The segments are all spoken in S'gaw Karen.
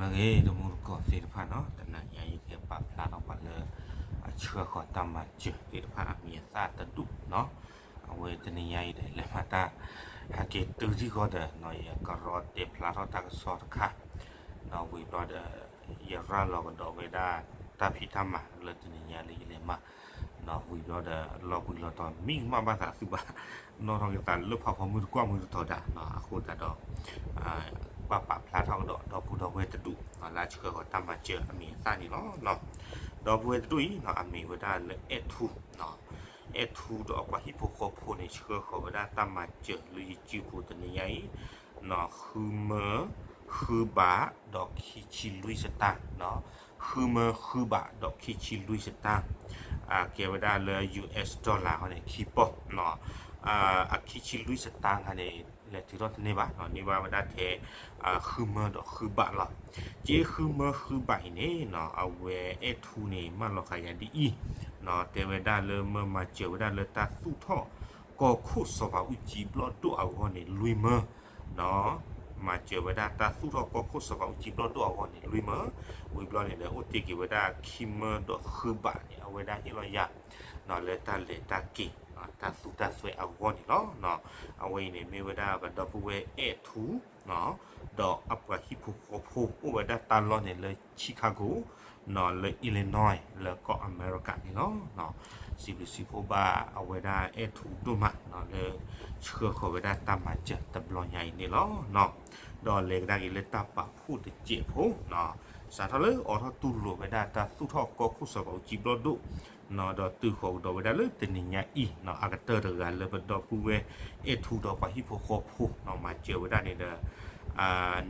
လၢဂ့ၤ တမူတကိးသ့ၣ်တဖၣ်နီၤ, တနံၤညါအံၤ ယကပာ်ဖျါထီၣ်ပှၤလၢ အဆှၢဃီၤတၢ်မၤစၢၤသ့ၣ်တဖၣ်အမံၤအသၣ်တဒူၣ်နီၤ. အဝဲတနံၤညါအံၤဒီး လဲၤမၤတၢ် ဟဲက့ၤတုၤထံၣ်ဃီဒီးနီၤ, ယကရီတဲဖျါထီၣ်တၢ်ကစီၣ်တခါ ဒီးဝံၤဘျီဒီး ယရၤလီၤကဒီးဝဲဒၣ် တၢ်ဖံးတၢ်မၤလၢတနံၤညါလၢယလဲၤမၤ ဒီးဝံၤဘျီဒီး လီၤဘှံးလီၤတီၤ မံကမၣ်ဘၣ်သးသုဘၣ်, နီၣ်ထီၣ်က့ၤသးလၢဖးဖီမုၢ်တကွၢ်မုၢ်တတီၤဒၣ်နီၤ. အဃိသတးဒီး ဘၣ်ပာ်ဖျါထီၣ်ကဒီးဒီပုၢ်ဒီဝဲၢ်တဒူၣ် လၢအဆှၢဃီၤတၢ်မၤစၢၤအမံၤအသၣ်န့ၣ်လီၤ. ဒီပုၢ်ဝဲၢ်တဒူၣ်အံၤ အမံၤဝဲဒၣ်လၢအဲၣ်ထူ အဲၣ်ထူဒီးအပှၤဟံၣ်ဖိဃီဖိန့ၣ် ဆှၢဃီၤဝဲဒၣ်တၢ်မၤစၢၤလၢယစုပူၤတနံၤညါအံၤ ဃုမၢ ဃုဘး ဒီးခံဆံလွံၢ်စတၢၣ်, ဃုမၢ ဃုဘး ဒီးခံဆံလွံၢ်စတၢၣ်, ကဲဝဲဒၣ်လၢ US dollar ဃီန့ၣ် ခံပီၢ်, အခံဆံလွံၢ်စတၢၣ်ခါန့ၣ် လဲၤထုးထီၣ်တန့ၢ်ဘၣ်, န့ၢ်ဘၣ်ဝဲဒၣ်ထဲ ဃုမၢဒီးဃုဘးလီၤ. က့ဃုမၢဃုဘးအံၤန့ၣ် အဝဲအဲၣ်ထူန့ၣ် မၢလီၤဃာ်ယၤဒ်အံၤ, တဲဝဲဒၣ်လၢမၢမၤစၢၤဝဲဒၣ်လၢတၢ်သူၣ်ထီၣ် ကီၢ်ခိၣ်စီၤပၤအူကၠံဘျီၣ်ဒိၣ်အဂီၢ်န့ၣ် လွံၢ်မၢ, မၤစၢၤဝဲဒၣ်တၢ်သူၣ်ထီၣ်ကီၢ်ခိၣ်စီၤပၤအူကၠံဘျီၣ်ဒိၣ်အဂီၢ်န့ၣ် လွံၢ်မၢ, ဝံၤဘျီန့ၣ်ဒီး အိၣ်တ့ၢ်က့ၤဝဲဒၣ်ခံမၢဒီးဃုဘးန့ၣ် အဝဲဒၣ်ဟ့ၣ်လီၤယၤ လၢတၢ်လဲၤတၢ်က့ၤ တၢ်သူတၢ်သွဲအဂီၢ်န့ၣ်လီၤ. အဝဲအံၤန့ၣ် မ့ၢ်ဝဲဒၣ်ပဒီပုၢ်ဝဲၢ်အဲၣ်ထူ ဒီးအပှၤဟံၣ်ဖိဃီဖိ အိၣ်ဝဲဒၣ်တၢ်လီၢ်န့ၣ်လၢ Chicago လၢ Illinois လၢကီၢ်အမဲရကၤန့ၣ်လီၤ. စံးဘျုးစံးဖှိၣ်ဘၣ်အဝဲဒၣ်အဲၣ်ထူဒိၣ်မး လၢဆှၢဃီၤဝဲဒၣ်တၢ်မၤစၢၤတဘျီညါအံၤန့ၣ်လီၤ. ဒီးလဲၤကဒါက့ၤလၢတၢ်ပာ်ဖှိၣ်တစဲးဖိ စးထီၣ်လၢအိးထီၣ်တူၢ်လိာ်ဝဲဒၣ်တၢ်သူၣ်ထီၣ်ကီၢ်ခိၣ်စီၤပၤအူကၠံဘျီၣ်ဒိၣ် ဒီးတုၤဃီၤကဒီးဝဲဒၣ်လၢတနံၤညါအံၤ အကတၢၢ်တဂၤလၢပဒီပုၢ်ဝဲၢ်အဲၣ်ထူဒီးပှၤဟံၣ်ဖိဃီဖိ မၤစၢၤဝဲဒၣ်န့ၣ်ဒီး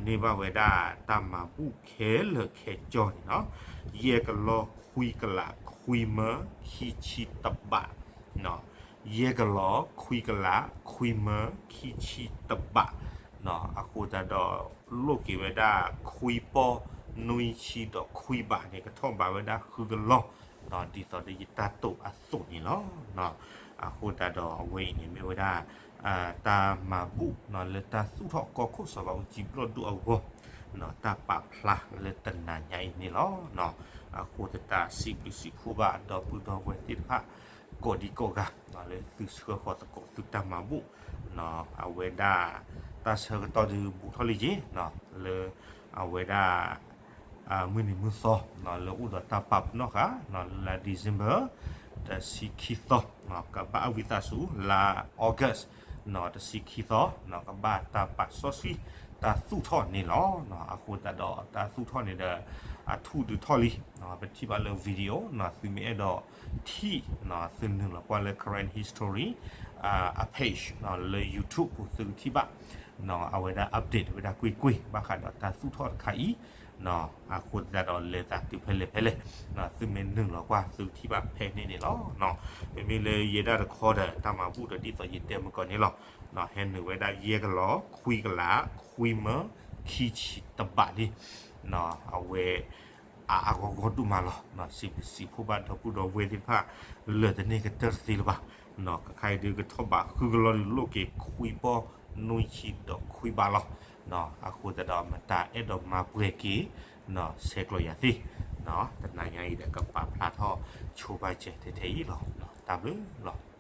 န့ၢ်ဘၣ်ဝဲဒၣ်တၢ်မၤဘူၣ်ခဲလၢာ်ခဲဆ့န့ၣ်လီၤ. ယဲၢ်ကလီခွံကလးခွံမၢခံဆံတဘး ယဲၢ်ကလီခွံကလး ခွံမၢ ခံဆံတဘး, အဃိသတးဒီး လိၣ်က့ၤဝဲဒၣ် ခွံပီၢ်နွံဆံဒီးခွံဘးန့ၣ် ကထီၣ်ဘးဝဲဒၣ်ဃုကလီ, ဒ်သိးဒီးယတၢ်တိာ်အသိးန့ၣ်လီၤ. အဃိသတးဒီး အဝဲအံၤန့ၣ်မ့ၢ်ဝဲဒၣ် တၢ်မၤဘူၣ်လၢတၢ်သူၣ်ထီၣ်ကီၢ်ခိၣ်စီၤပၤအူကၠံဘျီၣ်ဒိၣ်အဂီၢ် တၢ်ပာ်ဖျါလၢတနၤညါအံၤန့ၣ်လီၤ. အဃိသတး စံးဘျုးစံးဖှိၣ်ဘၣ်ဒီပုၢ်ဒီဝဲၢ်သ့ၣ်တဖၣ် ကိးဒံကိးဂၤ လၢသုဆှၢဃီၤသကိးသုတၢ်မၤဘူၣ်, အဝဲဒၣ် တၢ်ဆၢကတီၢ်ဒုးဘူးထီၣ်လံက့ၤ လၢအဝဲဒၣ် မုၢ်နံၤမုၢ်သီ လၢအိၣ်ဒီးတၢ်ပာ်ပနီၣ်ဃာ် လၢလါ December တဆံခံသီ ကဘၣ်အဝံသးစူၤ လါ August တဆံခံသီ ကဘၣ်တၢ်ပာ်စီဆှံ တၢ်သူၣ်ထီၣ်န့ၣ်လီၤ. အဃိသတးဒီးတၢ်သူၣ်ထီၣ်န့ၣ်ဒီး အထူၣ်ဒုးထီၣ်လံ ပထံၣ်ဘၣ်လၢ video သုမ့ၢ်အဲၣ်ဒိးထံၣ် သုနုာ်လီၤကွၢ်လၢ Karen History အ page လၢ YouTube ပူၤသုကထံၣ်ဘၣ် အဝဲဒၣ် update ဝဲဒၣ်ကွ့ၢ်ကွ့ၢ် ဘၣ်ဃးဒီးတၢ်သူၣ်ထီၣ်တခါအံၤ အဃိသတးဒီးလဲၤသးတုၤဖဲလဲၣ်ဖဲလဲၣ် သုမ့ၢ်နုာ်လီၤကွၢ် သုကထံၣ်ဘၣ်ဖဲန့ၣ်န့ၣ်လီၤ. မ့မ့ၢ်လၢယဲဒၣ်တခီဒီး တၢ်မၤဘူၣ်ဒီးဒ်သိးယတဲမုၢ်ကီၢ်န့ၣ်လီၤ. ဟဲနုာ်ဝဲဒၣ်ယဲၢ်ကလီ ခွံကလး ခွံမၢ ခံဆံတဘးလံ အဝဲ အါအါဂီၢ်ဂီၢ်ဒိၣ်မးလီၤ. စံးဘျုးစံးဖှိၣ်ဘၣ်ဒီပုၢ်ဒီဝဲၢ်သ့ၣ်တဖၣ် လၢာ်တန့ၢ်ကတၢၢ်တသ့လၢၤဘၣ်. ကခါအံၤဒုးကထီၣ်ဘးဃုကလီဒုးလိၣ်က့ၤ ခွံပီၢ်နွံဆံဒီးခွံဘးလီၤ. အဃိသတးဒီးမတၤအဲၣ်ဒိးမၤပှဲၤက့ၤ ဆဲးကျိးယၤသ့ တနၤညါအံၤဒီးကပာ်ဖျါထီၣ် ဆိဘၣ်စဲးထဲထဲအံၤလီၤ. တၢ်ဘျုးလီၤ.